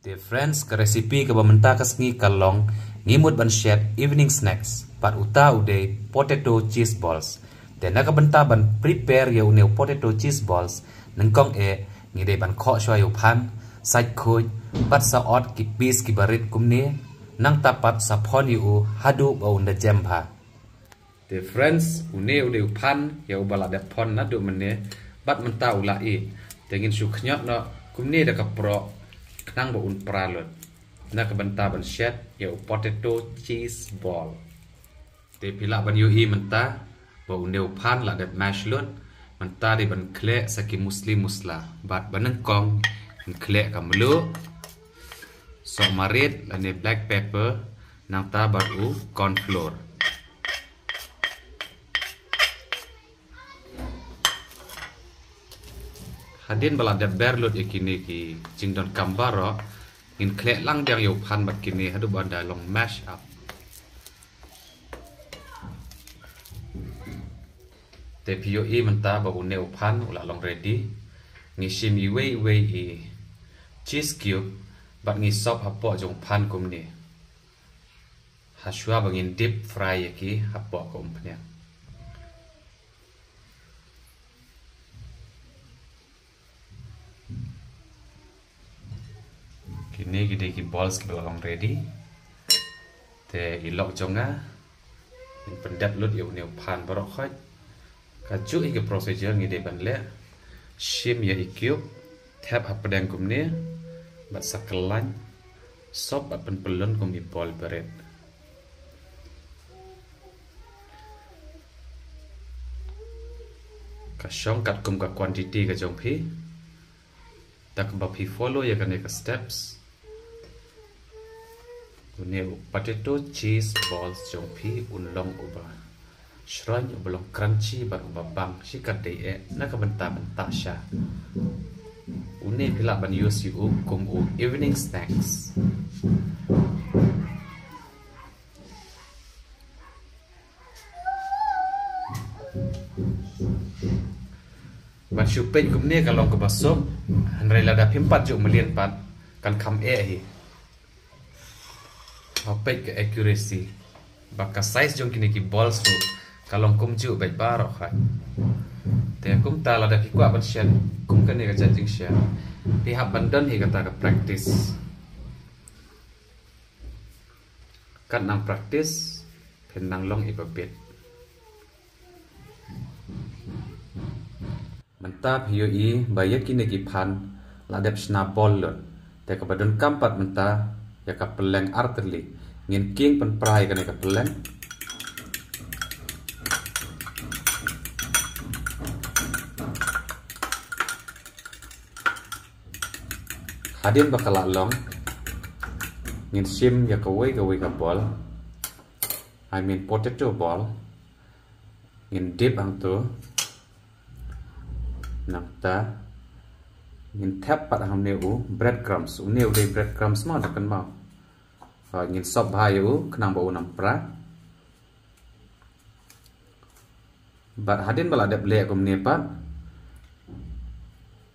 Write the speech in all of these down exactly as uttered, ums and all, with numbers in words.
Te friends, ka recipe kaba mynta ka sngi ka long ngi mut ban shet evening snacks, bad uta u dei potato cheese balls. Te na ka bynta ban prepare ïa une u potato cheese balls, nyngkong eh ngi dei ban khoh shuwa ïa u phan, sait khuid, bad sa ot ki piece kiba rit kumne, nangta pat sa phon ïa u haduh ba un da jem bha. Te friends, une u dei u phan ïa uba la dep phon naduh mynne, bad mynta u la ih. Te ngin shu khñiot noh kumne da ka proh khnang ba un pra lut, na ka bynta ban shet ïa u potato cheese ball. Te phi lah ban ïohi mynta ba une u phan la dep mash lut. Mynta dei ban khleh sa ki musli musla, bad ba nyngkong ngin khleh ka mluh, sohmarit lane black pepper, nangta bad u corn flour. Hadien ba la dep ber lut ïa kine ki jingdonkam baroh, ngin khleh lang biang ïa u phan bad kine haduh ba un da long mash up. Te phi ïohi mynta ba une u phan u la long ready. Ngi shim iwei iwei i cheese cube bad ngi sop hapoh jong u phan kumne, ha shuwa ba ngin deep fry ïa ki hapoh ka umphniang. Kine ki dei ki balls kiba la long ready. Te i lok jong nga, ngin pyndep lut ïa une u phan baroh khoit. Kajuh hi ka procedure ngi dei ban leh. Shim ïa i cube, thep hapdeng kumne, bad sa kyllaiñ, sop bad pynpylon kum i ball ba rit. Ka shong katkum ka quantity ka jong phi. Da kaba phi follow ïa kane ka steps, une u potato cheese balls jong phi un long uba shrong, uba long crunchy bad uba bang shikatdei eh, na ka bynta ban tah sha. Une phi lah ban use ïa u kum u evening snacks. Ban shu peit kumne ka long kaba suk, hynrei lada phim pat ju mlien pat, kan kham eh hi. Ba peit ka accuracy, ba ka size jong kine ki balls ruh ka long kumjuh beit baroh khoit. Te kumta lada phi kwah ban shet kum kane ka jait jingshet, phi hap ban don hi kata ka practice. Kat nang practice, phin nang long iba bit. Mynta phi ïohi ba ïa kine ki phan la dep shna ball lut. Te kaba donkam pat mynta ïa ka pylleng artylli. Ngin kieng pynpra ïa kane ka pylleng. Hadien ba ka la long, ngin shim ïa kawei kawei ka ball, I mean potato ball. Ngin dip hangto. Nangta ngin thep pat hangne u bread crumbs. Une u dei bread crumbs mo, da kynmaw. Ngin sop bha ïa u khnang ba un ym pra. Bad hadien ba la dep leh kumne pat,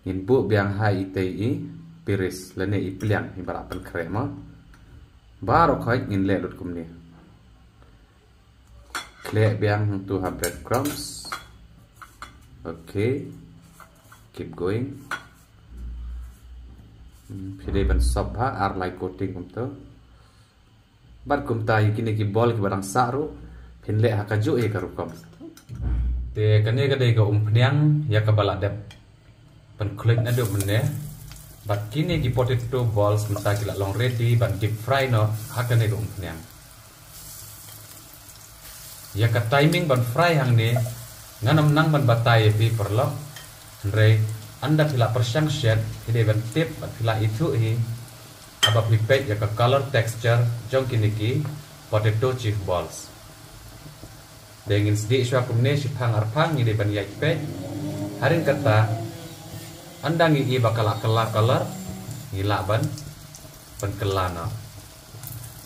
ngin buh biang ha itei i piris lane i pliang iba la pynkhreh mo. Baroh khoit ngin leh lut kumne. Khleh biang hangto ha bread crumbs. Okay. Keep going. Hmm, phi dei ban sop bha ar lai coating kumto. Bad kumta ïa kine ki ball kiba dang sah ruh phin leh ha kajuh ïa ka rukom. Te kane ka dei ka umphniang ïa kaba la dep pynkhluit naduh mynne. Bad kine ki potato balls mynta ki la long ready ban deep fry noh ha kane ka umphniang. Ïa ka timing ban fry hangne ngan ym nang ban batai ïa phi paralok. Hynrei ynda phi la pyrshang shet phi dei ban tip bad phi la ithuh hi haba phi peit ïa ka color texture jong kine ki potato chip balls. Te ngin sdieh shuwa kumne shiphang arphang, ngi dei ban ïaid peit. Hadien kata, ynda ngi i ba ka la kylla color, ngi lah ban pynkylla noh.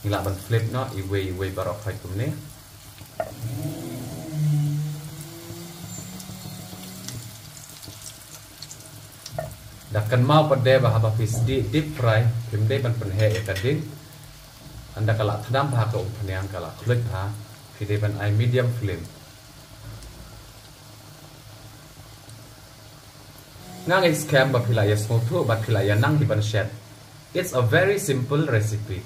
Ngi lah ban flip noh iwei iwei baroh khoit kumne. Da kynmaw pat de ba haba phi sdieh deep fry, phim dei ban pynheh ïa ka ding. Hynda ka la thnam bha ka umphniang, ka la khluit bha, phi dei ban ai medium flame. Nga ngeit skhem ba phi la ïa sngewthuh bad phi la ïa nang hi ban shet. It's a very simple recipe.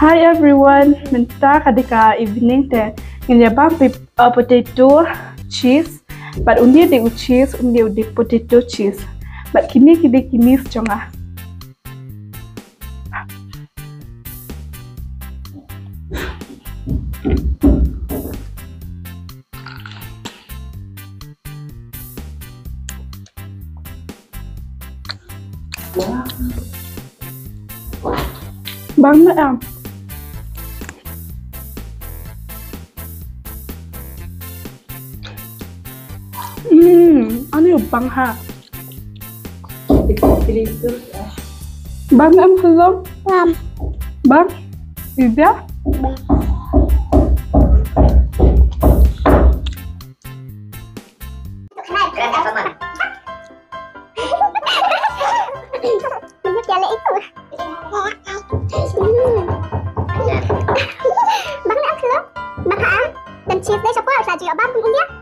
Hi everyone, mynta ka dei ka evening te. Ngin ïa bam phi, uh, potato cheese. Bad un dei u cheese, un dei u dei potato cheese. Bad kine ki dei ki niece jong nga. Bang na em. Hmm, ani bang ha. Bang em hello. Bang. Ida. Bang em hello. Bang ha. Dan cheese dei siapa sa jiak bang pun dia.